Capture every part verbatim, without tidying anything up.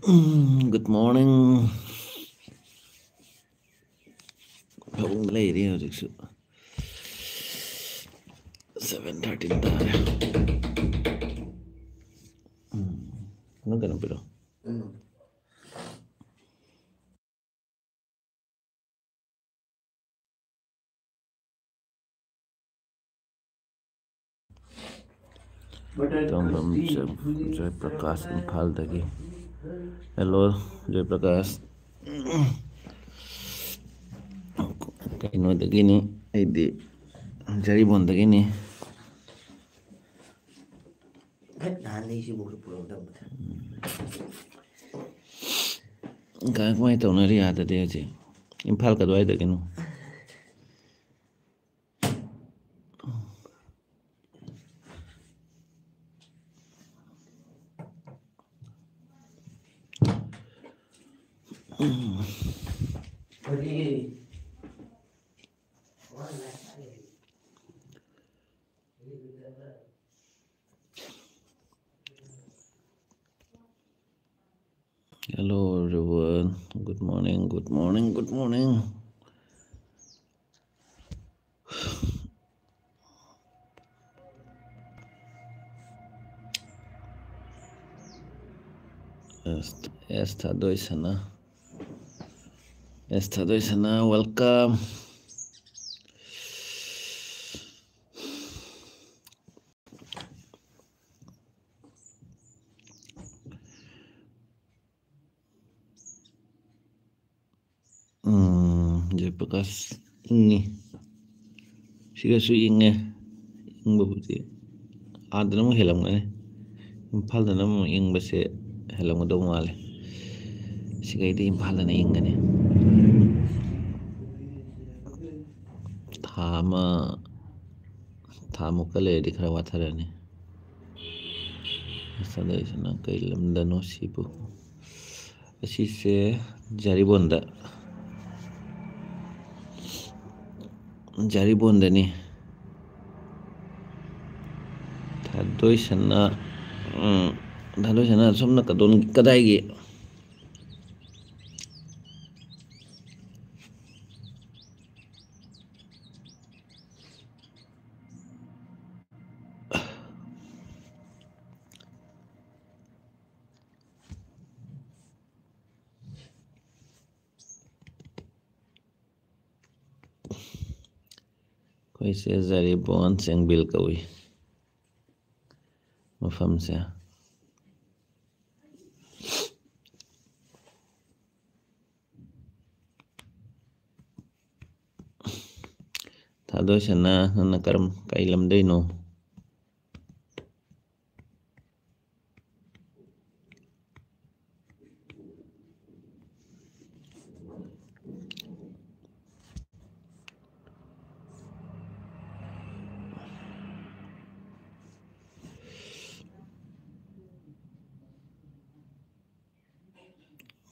ꯎꯝ, good morning. ꯐꯃꯨꯡꯗ ꯂꯩꯔꯤ ꯍꯧꯖꯤꯛꯁꯨ꯫ Seven thirteen ꯇꯥꯔꯦ꯫ ꯎꯝ, ꯅꯪ ꯀꯩꯅꯣ ꯄꯤꯔꯛꯑꯣ꯫ ꯎꯝ꯫ ꯇꯣꯡꯕ꯭ꯔꯝ ꯖꯣꯏ-, ꯖꯣꯏꯄ꯭ꯔꯀꯥꯁ ꯏꯝꯐꯥꯜꯗꯒꯤ꯫ Hello, ꯖꯣꯏꯄ꯭ꯔꯀꯥꯁ꯫ ꯀꯩꯅꯣꯗꯒꯤꯅꯤ, ꯑꯩꯗꯤ ꯖꯔꯤꯕꯣꯟꯗꯒꯤꯅꯤ꯫ ꯐꯠ ꯅꯍꯥꯟ ꯑꯩꯁꯤꯕꯨ ꯄꯨꯔꯛꯀꯗꯕꯗ꯫ ꯀꯃꯥꯏ, ꯀꯃꯥꯏꯅ ꯇꯧꯅꯔꯤ ꯑꯥꯗꯗꯤ ꯍꯧꯖꯤꯛ? Imphal ꯀꯗꯨꯋꯥꯏꯗꯒꯤꯅꯣ? Hello everyone, good morning, good morning, good morning. ꯑꯦꯁ, ꯑꯦꯁ ꯊꯥꯗꯣꯏꯁꯅꯥ, ꯑꯦꯁ ꯊꯥꯗꯣꯏꯁꯅꯥ, welcome. ꯎꯝ, ꯖꯣꯏꯄ꯭ꯔꯀꯥꯁ ꯏꯪꯉꯤ꯫ ꯁꯤꯒꯁꯨ ꯏꯪꯉꯦ꯫ ꯏꯪꯕꯕꯨꯗꯤ ꯑꯥꯗꯅ ꯑꯃꯨꯛ ꯍꯦꯜꯂꯝꯒꯅꯤ꯫ ꯏꯝꯐꯥꯜꯗꯅ ꯑꯃꯨꯛ ꯏꯪꯕꯁꯦ ꯍꯦꯜꯂꯝꯒꯗꯧ ꯃꯥꯜꯂꯦ꯫ ꯁꯤꯒꯩꯗꯤ ꯏꯝꯐꯥꯜꯗꯅ ꯏꯪꯒꯅꯤ꯫ ꯊꯥ ꯑꯃ, ꯊꯥꯃꯨꯛꯀ ꯂꯩꯔꯗꯤ ꯈꯔ ꯋꯥꯊꯔꯅꯤ꯫ ꯑꯁ, ꯑꯗꯩꯁꯤꯅ ꯀꯩ ꯂꯝꯗꯅꯣ ꯁꯤꯕꯨ? ꯑꯁꯤꯁꯦ ꯖꯥꯔꯤꯕꯣꯟꯗ꯫ ꯖꯥꯔꯤꯕꯣꯟꯗꯅꯤ꯫ ꯊꯥꯗꯣꯏꯁꯅꯥ, ꯎꯝ, ꯊꯥꯗꯣꯏꯁꯅꯥ ꯑꯁꯣꯝꯅ ꯀꯗꯣꯝ-, ꯀꯗꯥꯏꯒꯤ? ꯑꯩꯈꯣꯏꯁꯦ ꯖꯥꯔꯤꯕꯣꯟ ꯆꯦꯡꯕꯤꯜ ꯀꯧꯏ ꯃꯐꯝꯁꯦ꯫ ꯊꯥꯗꯣꯏꯁꯅꯥ, ꯅꯪꯅ ꯀꯔꯝ, ꯀꯩ ꯂꯝꯗꯩꯅꯣ?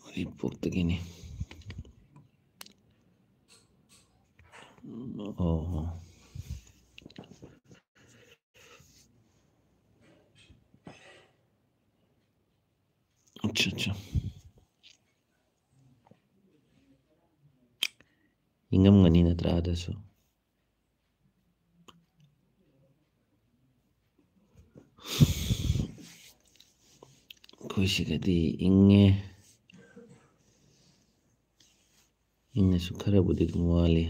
ꯎꯔꯤꯄꯣꯛꯇꯒꯤꯅꯤ꯫ ꯑꯣ꯫ ꯑꯠꯆꯥ, ꯑꯠꯆꯥ꯫ ꯏꯪꯉꯝꯒꯅꯤ ꯅꯠꯇ꯭ꯔꯥ ꯑꯗꯁꯨ? ꯑꯩꯈꯣꯏ ꯁꯤꯗꯗꯤ ꯏꯪꯉꯦ꯫ ꯏꯪꯉꯁꯨ ꯈꯔꯕꯨꯗꯤ ꯑꯗꯨꯝ ꯋꯥꯠꯂꯤ꯫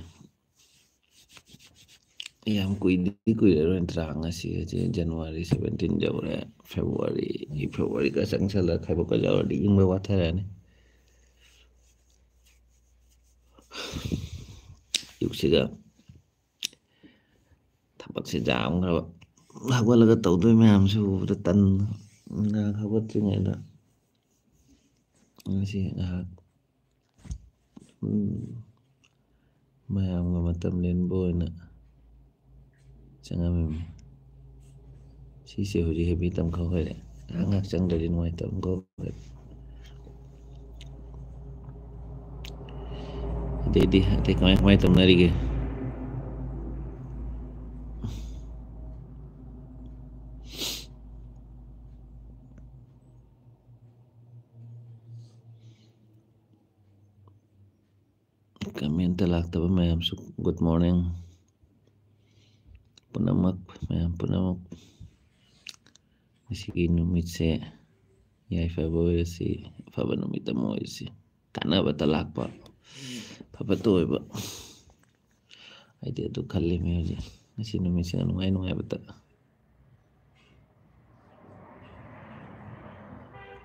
ꯌꯥꯝ ꯀꯨꯏꯗꯤ ꯀꯨꯏꯔꯔꯣꯏ ꯅꯠꯇ꯭ꯔꯥ? ꯉꯁꯤ ꯍꯧꯖꯤꯛ January seventeen ꯌꯧꯔꯦ, February, February ꯒ ꯆꯪꯁꯜꯂ ꯈꯥꯏꯕꯣꯛꯀ ꯌꯧꯔꯗꯤ ꯏꯪꯕ ꯋꯥꯠꯊꯔꯅꯤ꯫ ꯑꯌꯨꯛꯁꯤꯒ ꯊꯕꯛꯁꯦ ꯌꯥꯝꯈ꯭ꯔꯕ꯫ ꯍꯧꯒꯠꯂꯒ ꯇꯧꯗꯣꯏ ꯃꯌꯥꯝꯁꯦ ꯎꯕꯗ ꯇꯟꯕ꯫ ꯉꯥꯏꯍꯥꯛ ꯍꯧꯒꯠꯇ꯭ꯔꯤꯉꯩꯗ ꯉꯁꯤ ꯉꯥꯏꯍꯥꯛ, ꯎꯝ, ꯃꯌꯥꯝꯒ ꯃꯇꯝ ꯂꯦꯟꯕ ꯑꯣꯏꯅ ꯆꯪꯉꯝꯃꯤ꯫ ꯁꯤꯁꯦ ꯍꯧꯖꯤꯛ ꯍꯦꯕꯤ ꯇꯝꯈꯧ ꯍꯥꯏꯔꯦ꯫ ꯉꯥꯏꯍꯥꯛ ꯉꯥꯏꯍꯥꯛ ꯆꯪꯗ꯭ꯔꯗꯤ ꯅꯨꯡꯉꯥꯏꯇꯕ ꯀꯧꯔꯦ꯫ ꯑꯗꯩꯗꯤ ꯑꯇꯩ ꯀꯃꯥꯏ ꯀꯃꯥꯏ ꯇꯧꯅꯔꯤꯒꯦ? ꯀꯃꯦꯟꯇ ꯂꯥꯛꯇꯕ ꯃꯌꯥꯝꯁꯨ good morning꯫ ꯄꯨꯝꯅꯃꯛ, ꯃꯌꯥꯝ ꯄꯨꯝꯅꯃꯛ, ꯉꯁꯤꯒꯤ ꯅꯨꯃꯤꯠꯁꯦ ꯌꯥꯏꯐꯕ ꯑꯣꯏꯔꯁꯤ, ꯑꯐꯕ ꯅꯨꯃꯤꯠ ꯑꯃ ꯑꯣꯏꯔꯁꯤ, ꯀꯥꯟꯅꯕꯇ ꯂꯥꯛꯄ, ꯐꯕꯇ ꯑꯣꯏꯕ꯫ ꯑꯩꯗꯤ ꯑꯗꯨ ꯈꯜꯂꯤꯃꯤ ꯍꯧꯖꯤꯛ, ꯉꯁꯤ ꯅꯨꯃꯤꯠꯁꯤꯅ ꯅꯨꯡꯉꯥꯏ ꯅꯨꯡꯉꯥꯏꯕꯇ꯫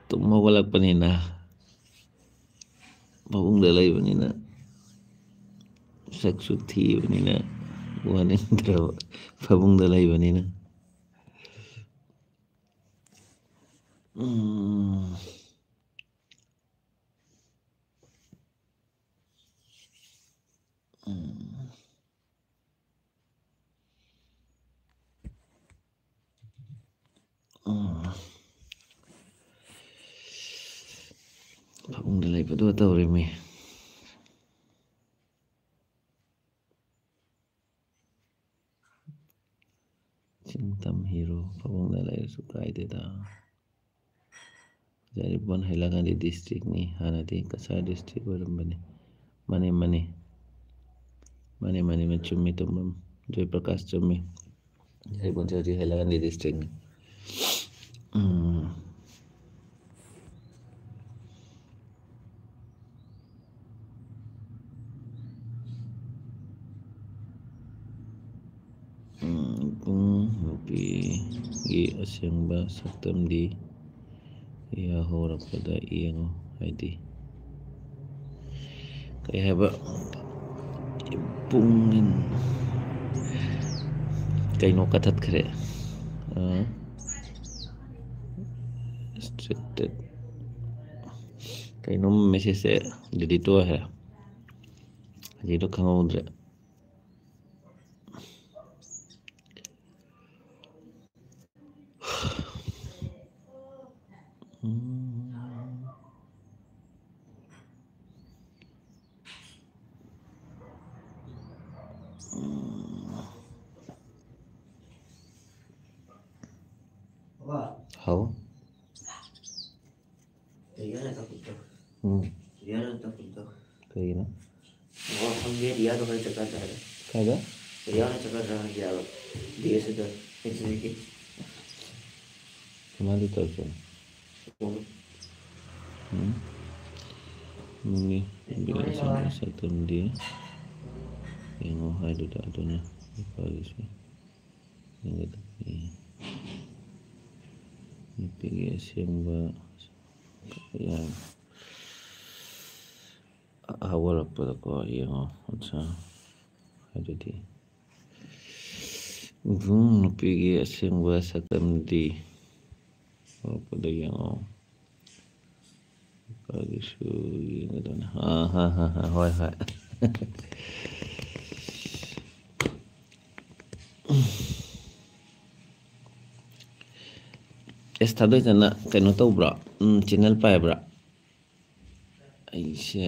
ꯇꯨꯝ ꯍꯧꯒꯠꯂꯛꯄꯅꯤꯅ, ꯐꯃꯨꯡꯗ ꯂꯩꯕꯅꯤꯅ, ꯁꯛꯁꯨ ꯊꯤꯕꯅꯤꯅ ꯎꯍꯟꯅꯤꯡꯗ꯭ꯔꯕ, ꯐꯃꯨꯡꯗ ꯂꯩꯕꯅꯤꯅ꯫ ꯎꯝ꯫ ꯎꯝ꯫ ꯎꯝ꯫ ꯐꯃꯨꯡꯗ ꯂꯩꯕꯗꯣ ꯇꯧꯔꯤꯃꯤ꯫ ꯆꯤꯡ ꯇꯝ ꯍꯤꯔꯣ ꯐꯃꯨꯡꯗ ꯂꯩꯔꯁꯨ ꯀꯥꯏꯗꯦꯗ꯫ ꯌꯥꯏꯔꯤꯄꯣꯛ ꯍꯩꯂꯥꯀꯟꯗꯤ districtꯅꯤ, ꯍꯥꯟꯅꯗꯤ ꯀꯁꯥꯔ district ꯑꯣꯏꯔꯝꯕꯅꯤ꯫ ꯃꯥꯅꯤ, ꯃꯥꯅꯤ꯫ ꯃꯥꯅꯤ, ꯃꯥꯅꯤ, ꯃꯥꯅꯤ, ꯆꯨꯝꯃꯤ, ꯇꯣꯝꯕꯝ ꯖꯣꯏꯄ꯭ꯔꯀꯥꯁ, ꯆꯨꯝꯃꯤ꯫ ꯌꯥꯏꯔꯤꯄꯣꯛꯁꯦ ꯍꯧꯖꯤꯛ ꯍꯩꯂꯥꯀꯟꯗꯤ districtꯅꯤ꯫ ꯎꯝ꯫ ꯎꯝ, ꯏꯕꯨꯡ ꯅꯨꯄꯤꯒꯤ ꯑꯁꯦꯡꯕ ꯁꯛꯇꯝꯗꯤ ꯌꯥꯍꯧꯔꯛꯄꯗ ꯌꯦꯡꯉꯨ, ꯍꯥꯏꯗꯤ ꯀꯩ ꯍꯥꯏꯕ? ꯏꯕꯨꯡ ꯀꯩꯅꯣ ꯀꯛꯊꯠꯈ꯭ꯔꯦ꯫ ꯑ, restricted꯫ ꯀꯩꯅꯣꯝ messageꯁꯦ delete ꯑꯣꯏꯈ꯭ꯔꯦ꯫ ꯍꯧꯖꯤꯛꯇꯣ ꯈꯪꯍꯧꯗ꯭ꯔꯦ꯫ ꯍꯥꯎ꯫ ꯎꯝ꯫ ꯀꯩꯒꯤꯅꯣ? ꯀꯥꯏꯗ? ꯀꯃꯥꯏꯅ ꯇꯧꯔꯛꯀꯦ? ꯎꯝ? ꯅꯨꯄꯤꯒꯤ ꯑꯁꯦꯡꯕ ꯁꯛꯇꯝꯗꯤ ꯌꯦꯡꯉꯣ ꯍꯥꯏꯗꯨꯗ ꯑꯗꯨꯅ ꯅꯨꯄꯥꯒꯤꯁꯨ ꯌꯦꯡꯒꯗꯕꯅꯤ꯫ ꯅꯨꯄꯤꯒꯤ ꯑꯁꯦꯡꯕ ꯌꯥꯝ ꯍꯧꯒꯠꯂꯛꯄꯗꯀꯣ ꯌꯦꯡꯉꯣ꯫ ꯑꯠꯆꯥ꯫ ꯑꯗꯨꯗꯤ ꯏꯕꯨꯡ ꯅꯨꯄꯤꯒꯤ ꯑꯁꯦꯡꯕ ꯁꯛꯇꯝꯗꯤ ꯍꯧꯔꯛꯄꯗ ꯌꯦꯡꯉꯣ꯫ ꯅꯨꯄꯥꯒꯤꯁꯨ ꯌꯦꯡꯒꯗꯕꯅꯤ꯫ ꯑꯥ, ꯍꯥ, ꯍꯥ, ꯍꯥ, ꯍꯣꯏ, ꯍꯣꯏ꯫ ꯑꯦꯁ ꯊꯥꯗꯣꯏꯇꯅ ꯀꯩꯅꯣ ꯇꯧꯕ꯭ꯔꯣ? ꯎꯝ, ꯆꯦꯅꯦꯜ ꯄꯥꯏꯕ꯭ꯔꯥ? ꯑꯩꯁꯦ,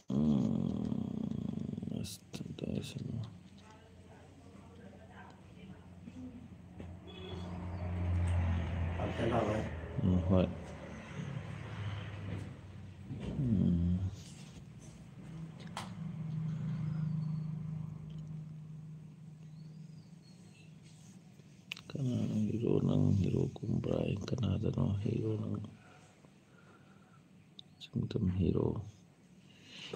ꯎꯝ, ꯑꯁ, ꯇꯧꯔꯁꯅꯨ꯫ ꯎꯝ, ꯍꯣꯏ꯫ ꯎꯝ꯫ ꯀꯅꯥꯅꯣ ꯍꯤꯔꯣ? ꯅꯪ ꯍꯤꯔꯣ ꯀꯨꯝꯕ꯭ꯔꯥ? ꯀꯅꯥꯗꯅꯣ ꯍꯤꯔꯣ ꯅꯪ? ꯁꯨꯝ ꯍꯤꯔꯣ꯫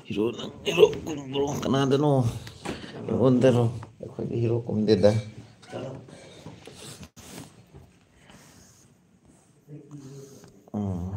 ꯍꯤꯔꯣ ꯅꯪ ꯍꯤꯔꯣ ꯀꯨꯝꯕ꯭ꯔꯣ? ꯀꯅꯥꯗꯅꯣ? ꯑꯩꯉꯣꯟꯗꯔꯣ? ꯑꯩꯈꯣꯏꯗꯤ ꯍꯤꯔꯣ ꯀꯨꯝꯗꯦꯗ꯫ ꯎꯝ꯫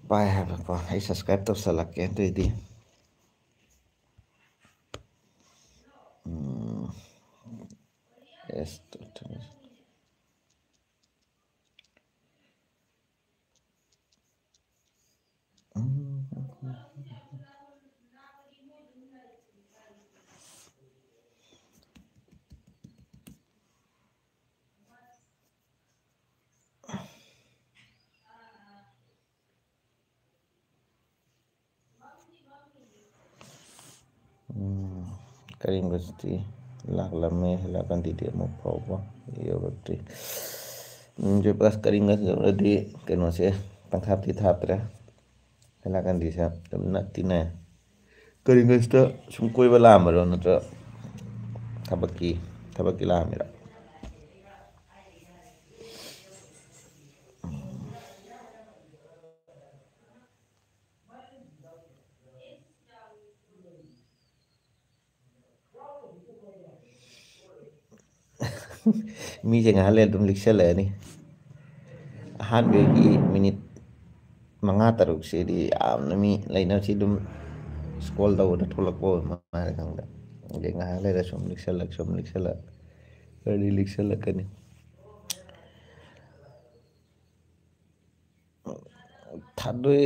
ꯄꯥꯏ ꯍꯥꯏꯕꯀꯣ꯫ ꯑꯩ subscribe ꯇꯧꯁꯜꯂꯛꯀꯦ ꯑꯗꯨꯏꯗꯤ꯫ ꯎꯝ, yes, ꯎꯝ, ꯀꯔꯤꯡꯒꯁꯤꯗꯤ ꯂꯥꯛꯂꯝꯃꯦ, ꯍꯩꯂꯥꯀꯟꯗꯤꯗꯤ ꯑꯃꯨꯛ ꯐꯥꯎꯕ ꯌꯧꯔꯛꯇ꯭ꯔꯤ꯫ ꯎꯝ, ꯖꯣꯏꯄ꯭ꯔꯀꯥꯁ ꯀꯔꯤꯡꯒꯁ ꯌꯧꯔꯗꯤ ꯀꯩꯅꯣꯁꯦ ꯄꯪꯊꯥꯞꯇꯤ ꯊꯥꯞꯇ꯭ꯔꯦ꯫ ꯍꯩꯂꯥꯀꯟꯗꯤꯁꯦ ꯑꯗꯨꯝ ꯅꯛꯇꯤ ꯅꯛꯑꯦ꯫ ꯀꯔꯤꯡꯒꯁꯤꯗ ꯁꯨꯝ ꯀꯣꯏꯕ ꯂꯥꯛꯑꯝꯕꯔꯣ, ꯅꯠꯇ꯭ꯔ ꯊꯕꯛꯀꯤ, ꯊꯕꯛꯀꯤ ꯂꯥꯛꯑꯝꯃꯤꯔ? ꯃꯤꯁꯦ ꯉꯥꯏꯍꯥꯛ ꯂꯩꯔ ꯑꯗꯨꯝ ꯂꯤꯛꯁꯜꯂꯛꯑꯅꯤ꯫ ꯑꯍꯥꯟꯕꯒꯤ ꯃꯤꯅꯤꯠ ꯃꯉꯥ ꯇꯔꯨꯛꯁꯤꯗꯤ ꯌꯥꯝꯅ ꯃꯤ ꯂꯩꯅꯕꯁꯤ ꯑꯗꯨꯝ scroll ꯇꯧꯕꯗ ꯊꯣꯛꯂꯛꯄ ꯑꯣꯏꯕ ꯃꯥꯜꯂꯦ ꯈꯪꯗꯦ꯫ ꯑꯗꯩ ꯉꯥꯏꯍꯥꯛ ꯂꯩꯔ ꯁꯨꯝ ꯂꯤꯛꯁꯜꯂꯛ, ꯁꯨꯝ ꯂꯤꯛꯁꯜꯂꯛ, ꯈꯔꯗꯤ ꯂꯤꯛꯁꯜꯂꯛꯀꯅꯤ꯫ ꯊꯥꯗꯣꯏ,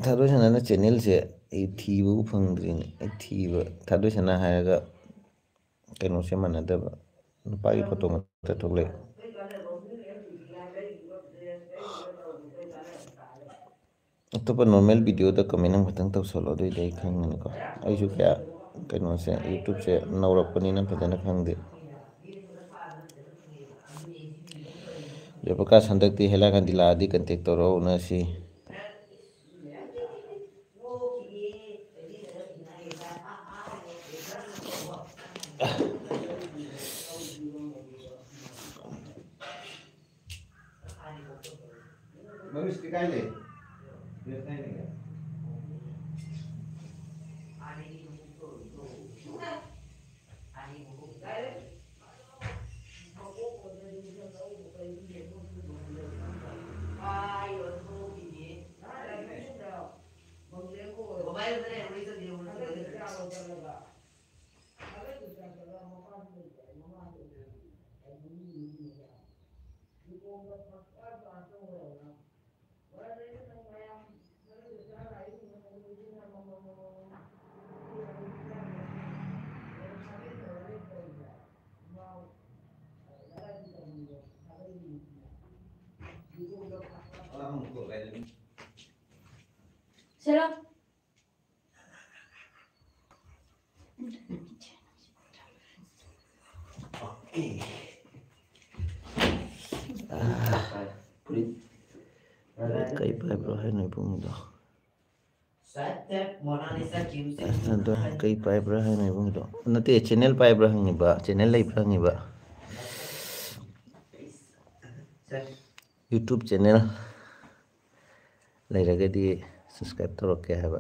ꯊꯥꯗꯣꯏ ꯁꯅꯥꯅ channelꯁꯦ ꯑꯩ ꯊꯤꯕꯕꯨ ꯐꯪꯗ꯭ꯔꯤꯅꯦ꯫ ꯑꯩ ꯊꯤꯕ, ꯊꯥꯗꯣꯏ ꯁꯅꯥ ꯍꯥꯏꯔꯒ ꯀꯩꯅꯣꯁꯦ ꯃꯥꯟꯅꯗꯕ, ꯅꯨꯄꯥꯒꯤ photo ꯉꯥꯛꯇ ꯊꯣꯛꯂꯛꯑꯦ꯫ ꯑꯇꯣꯞꯄ normal videoꯗ comment ꯑꯃꯈꯛꯇꯪ ꯇꯧꯁꯜꯂꯣ, ꯑꯗꯨꯑꯣꯏꯗꯤ ꯑꯩ ꯈꯪꯒꯅꯤꯀꯣ꯫ ꯑꯩꯁꯨ ꯀꯌꯥ ꯀꯩꯅꯣꯁꯦ, YouTubeꯁꯦ ꯅꯧꯔꯛꯄꯅꯤꯅ ꯐꯖꯅ ꯈꯪꯗꯦ꯫ ꯖꯣꯏꯄ꯭ꯔꯀꯥꯁ, ꯍꯟꯗꯛꯇꯤ ꯍꯩꯂꯥꯀꯟꯗꯤ ꯂꯥꯛꯑꯗꯤ contact ꯇꯧꯔꯛꯑꯣ, ꯎꯅꯁꯤ꯫ ꯃꯃꯤꯁꯇꯤ ꯀꯥꯏ ꯂꯩ? ꯗ꯭ꯔꯦꯁ ꯀꯥꯏ ꯂꯩꯒꯦ? Selam. ꯀꯩ ꯄꯥꯏꯕ꯭ꯔꯣ ꯍꯥꯏꯅꯣ ꯏꯕꯨꯡꯗꯣ? ꯑꯗꯣ ꯀꯩ ꯄꯥꯏꯕ꯭ꯔꯥ ꯍꯥꯏꯅꯣ ꯏꯕꯨꯡꯗꯣ? ꯅꯠꯇꯦ, ꯆꯦꯅꯦꯜ ꯄꯥꯏꯕ꯭ꯔꯥ ꯍꯪꯉꯤꯕ, ꯆꯦꯅꯦꯜ ꯂꯩꯕ꯭ꯔꯥ ꯍꯪꯉꯤꯕ꯫ YouTube ꯆꯦꯅꯦꯜ ꯂꯩꯔꯒꯗꯤ subscribe ꯇꯧꯔꯛꯀꯦ ꯍꯥꯏꯕ꯫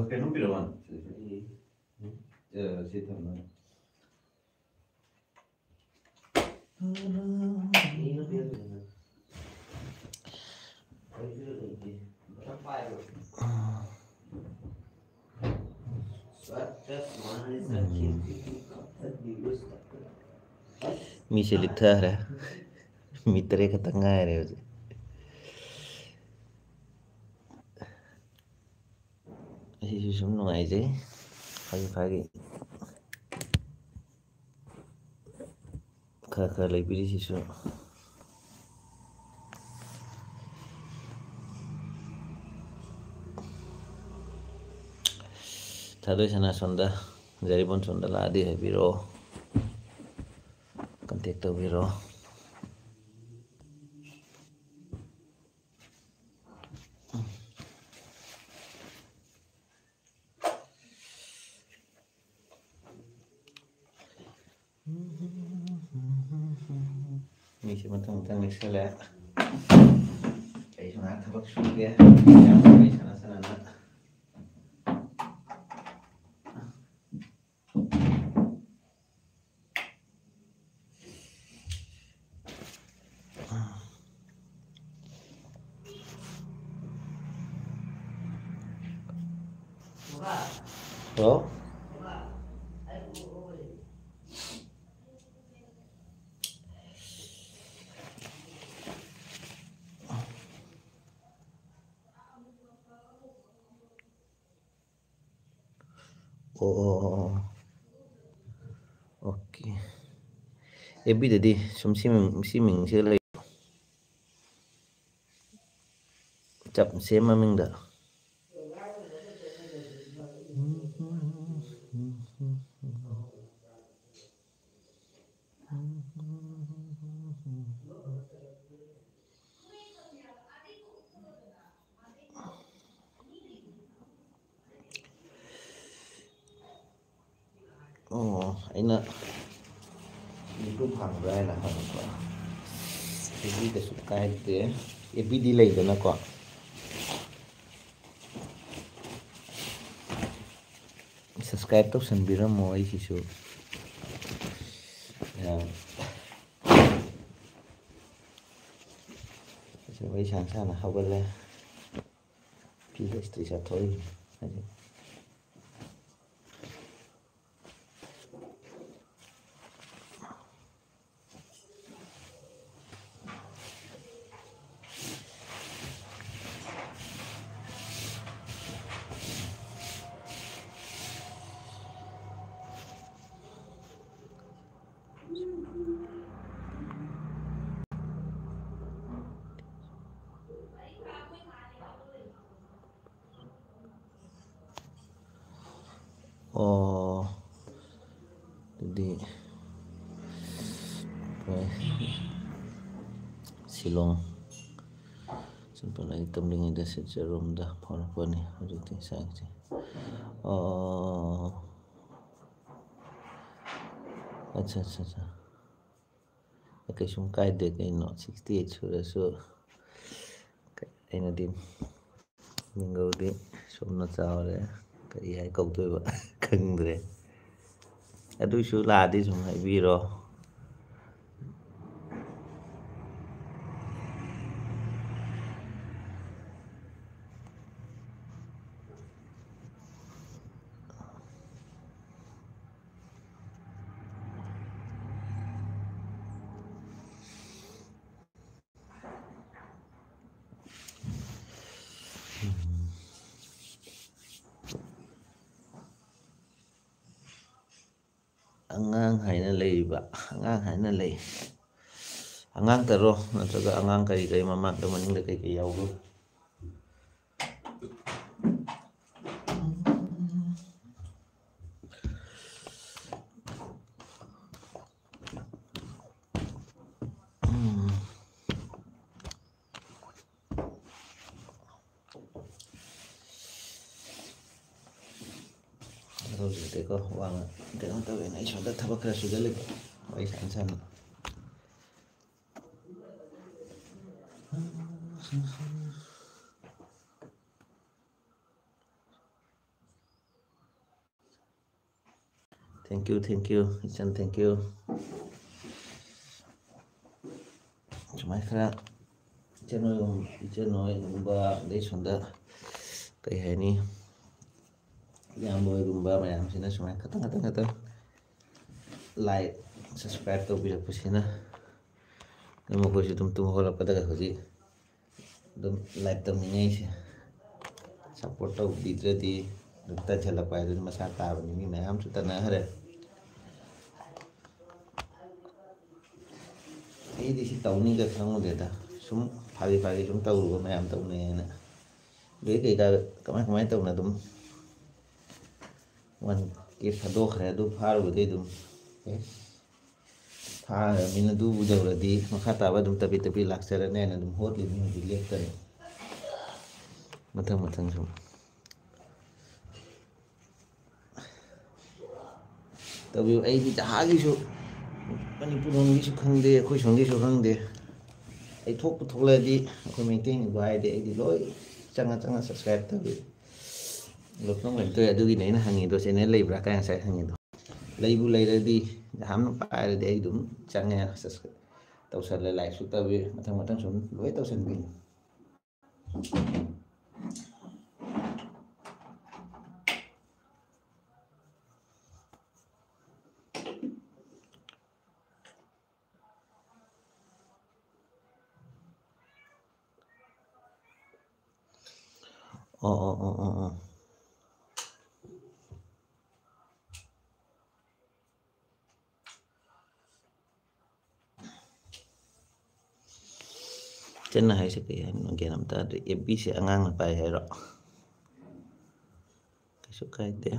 ꯀꯩꯅꯣ ꯄꯤꯔꯛꯑꯣ꯫ ꯁꯤ ꯊꯝꯃꯣ꯫ ꯃꯤꯁꯦ ꯂꯤꯛꯊꯈ꯭ꯔꯦ꯫ ꯃꯤ ꯇꯔꯦꯠ ꯈꯛꯇꯪ ꯉꯥꯏꯔꯦ ꯍꯧꯖꯤꯛ꯫ ꯑꯩꯁꯨ ꯁꯨꯝ ꯅꯨꯡꯉꯥꯏꯖꯩ꯫ ꯐꯥꯒꯤ ꯐꯥꯒꯤ꯫ ꯈꯔ ꯈꯔ ꯂꯩꯕꯤꯔꯤꯁꯤꯁꯨ꯫ ꯊꯥꯗꯣꯏ ꯁꯅꯥ ꯁꯣꯝꯗ, ꯖꯔꯤꯕꯣꯟ ꯁꯣꯝꯗ ꯂꯥꯛꯑꯗꯤ ꯍꯥꯏꯕꯤꯔꯛꯑꯣ, contact ꯇꯧꯕꯤꯔꯛꯑꯣ꯫ ꯃꯤꯁꯦ ꯃꯊꯪ ꯃꯊꯪ ꯂꯦꯛꯁꯜꯂꯦ꯫ ꯑꯩꯁꯨ ꯉꯥꯏꯍꯥꯛ ꯊꯕꯛ ꯁꯨꯒꯦ꯫ ꯌꯥꯝ ꯋꯥꯔꯤ ꯁꯥꯟꯅ ꯁꯥꯟꯅꯅ꯫ ꯍꯜꯂꯣ꯫ ꯑꯣ, ꯑꯣ, ꯑꯣ, ꯑꯣ꯫ ꯑꯣꯀꯦ꯫ ꯑꯦꯐ ꯕꯤꯗꯗꯤ ꯁꯨꯝ ꯁꯤ ꯃꯤꯡ-, ꯁꯤ ꯃꯤꯡꯁꯤꯗ ꯂꯩ꯫ ꯆꯞ ꯁꯦꯝ ꯃꯃꯤꯡꯗ꯫ ꯑꯣ, ꯑꯩꯅ YouTube ꯍꯥꯡꯕ꯭ꯔꯥ ꯍꯥꯏꯅ ꯍꯪꯉꯛꯄ꯫ ꯑꯦꯐ ꯕꯤ ꯀꯩꯁꯨ ꯀꯥꯏꯗꯦ꯫ ꯑꯦꯐ ꯕꯤꯗꯤ ꯂꯩꯗꯅꯀꯣ꯫ Subscribe ꯇꯧꯁꯟꯕꯤꯔꯝꯃꯣ ꯑꯩꯒꯤꯁꯨ꯫ ꯌꯥꯝ ꯑꯩꯁꯨ ꯋꯥꯔꯤ ꯁꯥꯟꯅ ꯁꯥꯟꯅ ꯍꯧꯒꯠꯂꯦ꯫ ꯐꯤꯒ ꯏꯁꯇ꯭ꯔꯤ ꯆꯥꯊꯣꯛꯏ ꯍꯧꯖꯤꯛ꯫ ꯑꯣ, ꯑꯗꯨꯗꯤ ꯍꯣꯏ꯫ ꯁꯤꯂꯣꯡ ꯁꯤꯝꯄꯜ ꯂꯥꯏꯔꯤꯛ ꯇꯝꯂꯤꯉꯩꯗ ꯁꯤꯠꯆꯔꯣꯝꯗ ꯐꯥꯎꯔꯛꯄꯅꯤ꯫ ꯍꯧꯖꯤꯛꯇꯤ ꯁꯥꯏꯁꯦ꯫ ꯑꯣ, ꯑꯠꯆꯥ, ꯑꯠꯆꯥ, ꯑꯠꯆꯥ꯫ ꯀꯩꯁꯨꯝ ꯀꯥꯏꯗꯦ ꯀꯩꯅꯣ, sixty eight ꯁꯨꯔꯁꯨ꯫ ꯑꯩꯅꯗꯤ ꯃꯤꯡꯒꯧꯗꯤ ꯁꯣꯝꯅ ꯆꯥꯎꯔꯦ꯫ ꯀꯔꯤ ꯍꯥꯏ ꯀꯧꯗꯣꯏꯕ? ꯈꯪꯗ꯭ꯔꯦ꯫ ꯑꯗꯨꯏꯁꯨ ꯂꯥꯛꯑꯗꯤ ꯁꯨꯝ ꯍꯥꯏꯕꯤꯔꯣ꯫ ꯑꯉꯥꯡ ꯍꯥꯏꯅ ꯂꯩꯔꯤꯕ, ꯑꯉꯥꯡ ꯍꯥꯏꯅ ꯂꯩ꯫ ꯑꯉꯥꯡꯇꯔꯣ, ꯅꯠꯇ꯭ꯔꯒ ꯑꯉꯥꯡ ꯀꯔꯤ ꯀꯔꯤ ꯃꯃꯥꯡꯗ ꯃꯅꯤꯡꯗ ꯀꯩ ꯀꯩ ꯌꯥꯎꯕ꯭ꯔꯣ? ꯍꯧꯖꯤꯛꯇꯤꯀꯣ ꯋꯥ ꯉꯥꯡ-, ꯀꯩꯅꯣ ꯇꯧꯋꯦꯅ ꯑꯩ ꯁꯣꯝꯗ ꯊꯕꯛ ꯈꯔ ꯁꯨꯖꯜꯂꯤꯒꯦ, ꯋꯥꯔꯤ ꯁꯥꯟꯅ ꯁꯥꯟꯅ꯫ Thank you, thank you, ꯏꯆꯟ, thank you꯫ ꯁꯨꯃꯥꯏꯅ ꯈꯔ ꯏꯆꯟ ꯍꯣꯏꯒꯨꯝ-, ꯏꯆꯟ ꯍꯣꯏꯒꯨꯝꯕ, ꯑꯗꯩ ꯁꯣꯝꯗ ꯀꯩ ꯍꯥꯏꯅꯤ, ꯏꯌꯥꯝꯕ ꯍꯣꯏꯒꯨꯝꯕ ꯃꯌꯥꯝꯁꯤꯅ ꯁꯨꯃꯥꯏꯅ ꯈꯇꯪ, ꯈꯇꯪ, ꯈꯇꯪ like, subscribe ꯇꯧꯕꯤꯔꯛꯄꯁꯤꯅ ꯑꯗꯨꯝ ꯑꯩꯈꯣꯏꯁꯨ ꯑꯗꯨꯝ ꯇꯨꯝ ꯍꯧꯒꯠꯂꯛꯄꯗꯒ ꯍꯧꯖꯤꯛ ꯑꯗꯨꯝ like ꯇꯧꯅꯤꯡꯉꯛꯏꯁꯦ꯫ Support ꯇꯧꯕꯤꯗ꯭ꯔꯗꯤ ꯑꯗꯨꯝ ꯇꯟꯁꯤꯜꯂꯛꯄ ꯍꯥꯏꯗꯨꯅꯤ, ꯃꯁꯥ ꯇꯥꯕꯅꯤ꯫ ꯃꯤ ꯃꯌꯥꯝꯁꯨ ꯇꯟꯅꯈ꯭ꯔꯦ꯫ ꯑꯩꯗꯤ ꯁꯤ ꯇꯧꯅꯤꯒ ꯈꯪꯉꯨꯗꯦꯗ, ꯁꯨꯝ ꯐꯥꯒꯤ ꯐꯥꯒꯤ ꯁꯨꯝ ꯇꯧꯔꯨꯕ, ꯃꯌꯥꯝ ꯇꯧꯅꯩꯌꯦꯅ꯫ ꯑꯗꯨꯗꯩ ꯀꯩꯀꯥ ꯀꯃꯥꯏ ꯀꯃꯥꯏꯅ ꯇꯧꯅ ꯑꯗꯨꯝ one K ꯊꯥꯗꯣꯛꯈ꯭ꯔꯦ꯫ ꯑꯗꯨ ꯐꯥꯔꯨꯕꯗꯤ ꯑꯗꯨꯝ, ꯑꯦ, ꯐꯥꯔꯕꯅꯤꯅ ꯑꯗꯨꯕꯨ ꯌꯧꯔꯗꯤ ꯃꯈꯥ ꯇꯥꯕ ꯑꯗꯨꯝ ꯇꯞꯄꯤ ꯇꯞꯄꯤ ꯂꯥꯛꯆꯔꯅꯤ ꯍꯥꯏꯅ ꯑꯗꯨꯝ ꯍꯣꯠꯂꯤꯕꯅꯤ ꯍꯧꯖꯤꯛ ꯂꯦꯞꯇꯅ꯫ ꯃꯊꯪ ꯃꯊꯪ ꯁꯨꯝ ꯇꯧꯕꯤꯌꯨ꯫ ꯑꯩꯗꯤ ꯖꯍꯥꯒꯤꯁꯨ, ꯃꯅꯤꯄꯨꯔ ꯂꯣꯝꯒꯤꯁꯨ ꯈꯪꯗꯦ, ꯑꯩꯈꯣꯏ ꯁꯣꯝꯒꯤꯁꯨ ꯈꯪꯗꯦ꯫ ꯑꯩ ꯊꯣꯛꯄꯨ ꯊꯣꯛꯂꯛꯑꯗꯤ ꯑꯩꯈꯣꯏ ꯃꯩꯇꯩꯅꯤꯕꯨ ꯍꯥꯏꯔꯗꯤ ꯑꯩꯗꯤ ꯂꯣꯏ ꯆꯪꯉ ꯆꯪꯉ subscribe ꯇꯧꯏ꯫ ꯂꯣꯏ ꯀꯩꯅꯣ ꯇꯧꯏ꯫ ꯑꯗꯨꯒꯤꯅꯦ ꯑꯩꯅ ꯍꯪꯉꯤꯗꯣ, channel ꯂꯩꯕ꯭ꯔꯥ ꯀꯥꯏ ꯉꯁꯥꯏ ꯍꯪꯉꯤꯗꯣ꯫ ꯂꯩꯕꯨ ꯂꯩꯔꯗꯤ, ꯖꯍꯥꯅ ꯄꯥꯏꯔꯗꯤ ꯑꯩ ꯑꯗꯨꯝ ꯆꯪꯉꯦ, subscribe ꯇꯧꯁꯜꯂꯦ, like ꯁꯨ ꯇꯧꯏ, ꯃꯊꯪ ꯃꯊꯪ ꯁꯨꯝ ꯂꯣꯏ ꯇꯧꯁꯟꯕꯤꯅꯤ꯫ ꯑꯣ, ꯑꯣ, ꯑꯣ, ꯑꯣ, ꯑꯣ꯫ ꯏꯆꯟꯅ ꯍꯥꯏꯁꯦ ꯀꯩ ꯍꯥꯏꯅꯣ? ꯒ꯭ꯌꯥꯟ ꯑꯝ ꯇꯥꯗ꯭ꯔꯦ꯫ ꯑꯦꯐ ꯕꯤꯁꯦ ꯑꯉꯥꯡꯅ ꯄꯥꯏ ꯍꯥꯏꯔꯣ? ꯀꯩꯁꯨ ꯀꯥꯏꯗꯦ꯫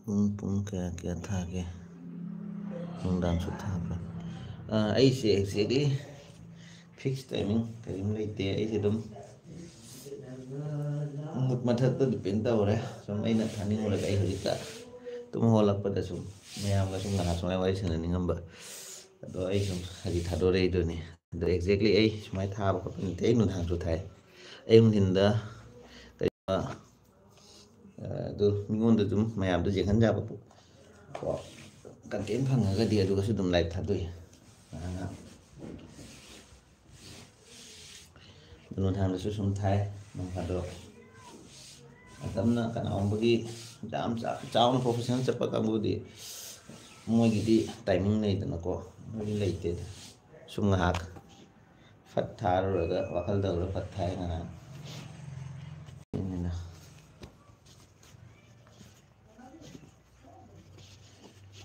ꯄꯨꯡ, ꯄꯨꯡ ꯀꯌꯥ, ꯀꯌꯥ ꯊꯥꯒꯦ? ꯅꯨꯡꯗꯥꯡꯁꯨ ꯊꯥꯕ꯭ꯔꯥ? ꯑ, ꯑꯩꯁꯦ exactly fix timing ꯀꯔꯤꯝ ꯂꯩꯇꯦ꯫ ꯑꯩꯁꯦ ꯑꯗꯨꯝ mood ꯃꯊꯛꯇ depend ꯇꯧꯔꯦ꯫ ꯁꯨꯝ ꯑꯩꯅ ꯊꯥꯅꯤꯡꯉꯨꯔꯒ ꯑꯩ ꯍꯧꯖꯤꯛꯇ ꯇꯨꯝ ꯍꯧꯒꯠꯂꯛꯄꯗ ꯁꯨꯝ ꯃꯌꯥꯝꯒ ꯁꯨꯝ ꯉꯥꯏꯍꯥꯛ ꯁꯨꯃꯥꯏꯅ ꯋꯥꯔꯤ ꯁꯥꯟꯅꯅꯤꯡꯉꯝꯕ꯫ ꯑꯗꯣ ꯑꯩ ꯁꯨꯝ ꯍꯧꯖꯤꯛ ꯊꯥꯗꯣꯔꯛꯏꯗꯨꯅꯤ꯫ ꯑꯗꯣ exactly ꯑꯩ ꯁꯨꯃꯥꯏꯅ ꯊꯥꯕ ꯈꯣꯠꯄ ꯅꯠꯇꯦ꯫ ꯑꯩ ꯅꯨꯡꯗꯥꯡꯁꯨ ꯊꯥꯏ꯫ ꯑꯌꯨꯛ ꯅꯨꯡꯊꯤꯟꯗ ꯀꯩ-, ꯑ, ꯑꯗꯨ ꯃꯤꯉꯣꯟꯗ ꯑꯗꯨꯝ ꯃꯌꯥꯝꯗ ꯌꯦꯡꯍꯟ ꯌꯥꯕ ꯄꯣ-, ꯀꯣ, content ꯐꯪꯉꯒꯗꯤ ꯑꯗꯨꯒꯁꯨ ꯑꯗꯨꯝ live ꯊꯥꯗꯣꯛꯏ꯫ ꯑꯗꯨꯅ ꯅꯨꯡꯗꯥꯡꯗꯁꯨ ꯁꯨꯝ ꯊꯥꯏ, ꯅꯣꯡ ꯐꯥꯗꯣꯛ꯫ ꯃꯇꯝꯅ ꯀꯅꯥꯒꯨꯝꯕꯒꯤ ꯌꯥꯝ ꯆꯥ-, ꯆꯥꯎꯅ professional ꯆꯠꯄ ꯀꯥꯡꯕꯨꯗꯤ ꯃꯣꯏꯒꯤꯗꯤ timing ꯂꯩꯗꯅꯀꯣ, ꯃꯣꯏꯒꯤ ꯂꯩꯇꯦꯗ꯫ ꯁꯨꯝ ꯉꯥꯏꯍꯥꯛ ꯐꯠ ꯊꯥꯔꯨꯔꯒ ꯋꯥꯈꯜ ꯇꯧꯔ ꯐꯠ ꯊꯥꯏ ꯉꯥꯏꯍꯥꯛ꯫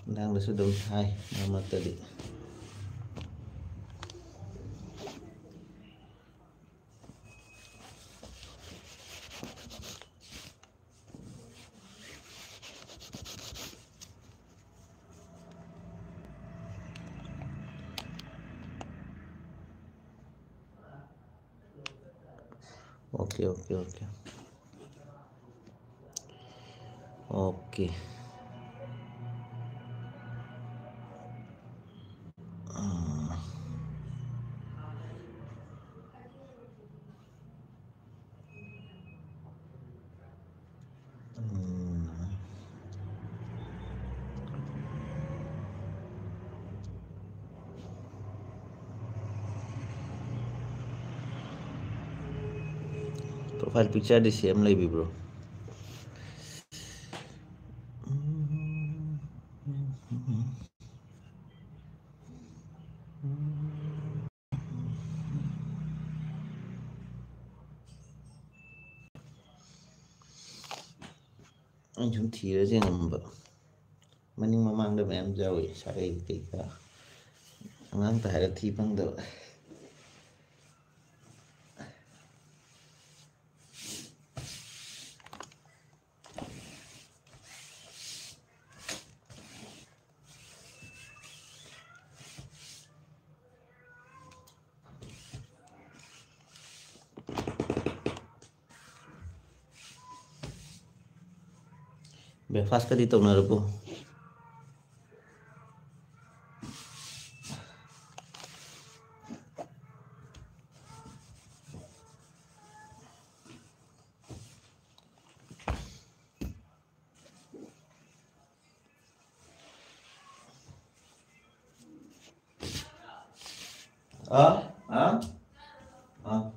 ꯅꯨꯡꯗꯥꯡꯗꯁꯨ ꯑꯗꯨꯝ ꯊꯥꯏ ꯃꯔꯛ ꯃꯔꯛꯇꯗꯤ꯫ Okay, okay, okay. Okay. Profile picture ꯗꯤ same ꯂꯩꯕꯤꯕ꯭ꯔꯣ? ꯑꯩ ꯁꯨꯝ ꯊꯤꯔꯁꯦ ꯉꯝꯕ꯫ ꯃꯅꯤꯡ ꯃꯃꯥꯡꯗ ꯃꯌꯥꯝ ꯌꯥꯎꯏ, ꯁꯥꯒꯩ ꯀꯩꯀꯥ꯫ ꯑꯉꯥꯡꯇ ꯍꯥꯏꯔ ꯊꯤ ꯐꯪꯗꯕ꯫ Breakfast ꯀꯗꯤ ꯇꯧꯅꯔꯕꯣ? ꯑ? ꯑ? ꯑ?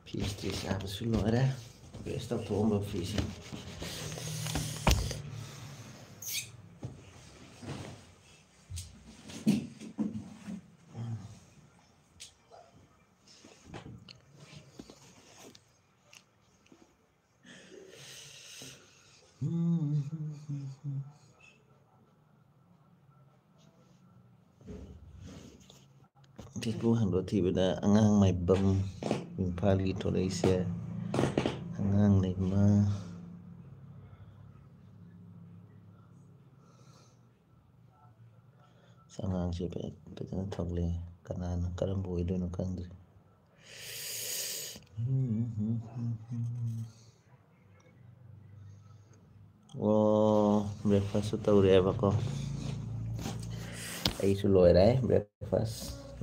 ꯐꯤ ꯏꯁꯇ꯭ꯔꯤ ꯆꯥꯕꯁꯨ ꯂꯣꯏꯔꯦ꯫ ꯕ꯭ꯔꯁ ꯇꯧꯊꯣꯛꯑꯝꯕ ꯐꯤꯁꯦ꯫ Facebook ꯍꯥꯡꯗꯣꯛꯑ ꯊꯤꯕꯗ ꯑꯉꯥꯡ ꯃꯥꯏꯕꯝ ꯏꯝꯐꯥꯜꯒꯤ ꯊꯣꯛꯂꯛꯏꯁꯦ꯫ ꯑꯉꯥꯡ ꯂꯩꯃ꯫ ꯑꯉꯥꯡꯁꯦ ꯐꯖ-, ꯐꯖꯅ ꯊꯣꯛꯂꯛꯑꯦ꯫ ꯀꯅꯥꯅ ꯀꯔꯝꯕ ꯑꯣꯏꯗꯣꯏꯅꯣ ꯈꯪꯗ꯭ꯔꯦ꯫ ꯑꯣ, breakfastꯁꯨ ꯇꯧꯔꯦꯕꯀꯣ꯫ ꯑꯩꯁꯨ ꯂꯣꯏꯔꯦ breakfast꯫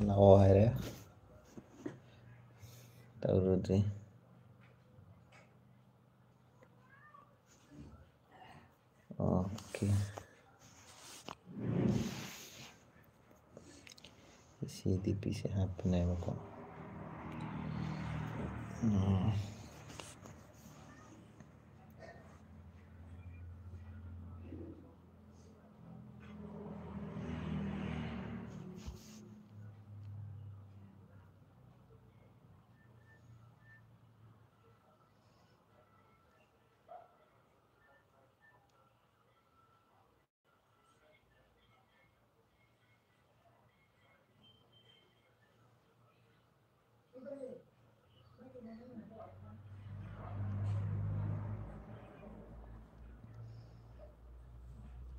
ꯂꯥꯛꯑꯣ ꯍꯥꯏꯔꯦ꯫ ꯇꯧꯔꯨꯗ꯭ꯔꯤ꯫ ꯑꯣꯀꯦ꯫ ꯁꯤ ꯗꯤ ꯄꯤꯁꯦ ꯍꯥꯞꯄꯅꯦꯕꯀꯣ꯫ ꯎꯝ꯫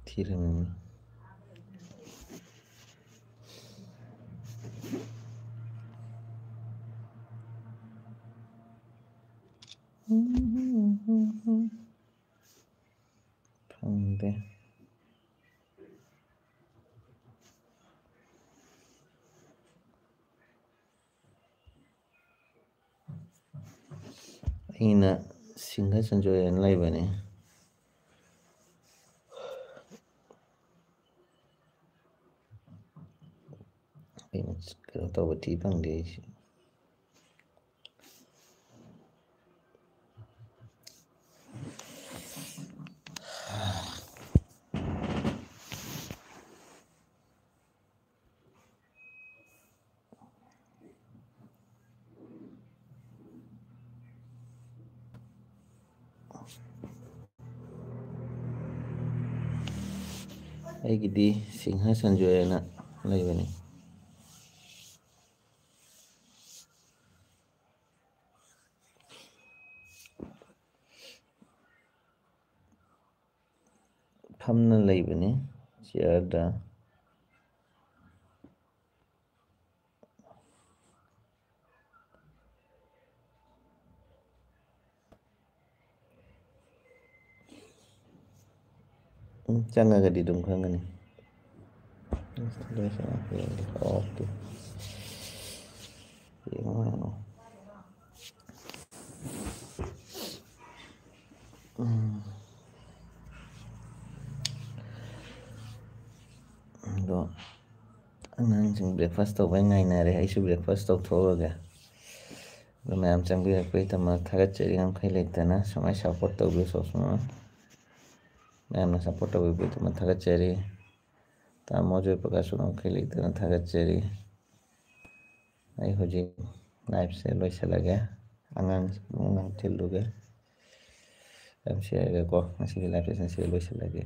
ꯊꯤꯔꯝꯃꯤ꯫ ꯐꯪꯗꯦ꯫ ꯑꯩꯅ ꯁꯤꯡꯍ ꯁꯟꯖꯣꯏ ꯑꯅ ꯂꯩꯕꯅꯦ꯫ ꯑꯩꯅ ꯀꯩꯅꯣ ꯇꯧꯕ ꯊꯤ ꯐꯪꯗꯦ ꯑꯩꯁꯦ꯫ ꯑꯩꯒꯤꯗꯤ ꯁꯤꯡꯍ ꯁꯟꯖꯣꯏ ꯍꯥꯏꯅ ꯂꯩꯕꯅꯤ꯫ ꯐꯝꯅ ꯂꯩꯕꯅꯤ ꯆꯤꯌꯔꯗ꯫ ꯎꯝ, ꯆꯪꯉꯒꯗꯤ ꯑꯗꯨꯝ ꯈꯪꯒꯅꯤ꯫ ꯌꯦꯡꯒꯦ, ꯑꯣꯀꯦ꯫ ꯌꯦꯡꯉꯣ, ꯌꯦꯡꯉꯣ꯫ ꯎꯝ꯫ ꯑꯗꯣ ꯑꯉꯥꯡꯁꯤꯡ breakfast ꯇꯧꯕꯩ ꯉꯥꯏꯅꯔꯦ꯫ ꯑꯩꯁꯨ breakfast ꯇꯧꯊꯣꯛꯎꯔꯒꯦ꯫ ꯑꯗꯣ ꯃꯌꯥꯝ ꯆꯪꯕꯤꯔꯛꯄꯒꯤꯗꯃꯛ ꯊꯥꯒꯠꯆꯔꯤ꯫ ꯉꯝꯈꯩ ꯂꯩꯇꯅ ꯁꯨꯃꯥꯏꯅ support ꯇꯧꯕꯤꯌꯨ ꯁꯣꯁꯃꯥ꯫ ꯃꯌꯥꯝꯅ support ꯇꯧꯕꯤꯕꯒꯤꯗꯃꯛ ꯊꯥꯒꯠꯆꯔꯤ꯫ ꯇꯥꯃꯣ ꯖꯣꯏ ꯄ꯭ꯔꯀꯥꯁꯁꯨ ꯉꯝꯈꯩ ꯂꯩꯇꯅ ꯊꯥꯒꯠꯆꯔꯤ꯫ ꯑꯩ ꯍꯧꯖꯤꯛ liveꯁꯦ ꯂꯣꯏꯁꯤꯜꯂꯒꯦ꯫ ꯑꯉꯥꯡꯁꯤꯡ ꯑꯃꯨꯛ ꯊꯤꯜꯂꯨꯒꯦ꯫ ꯌꯥꯝ ꯁꯦꯡꯉꯦꯀꯣ, ꯉꯁꯤꯒꯤ liveꯁꯦ ꯉꯁꯤ ꯂꯣꯏꯁꯤꯜꯂꯒꯦ꯫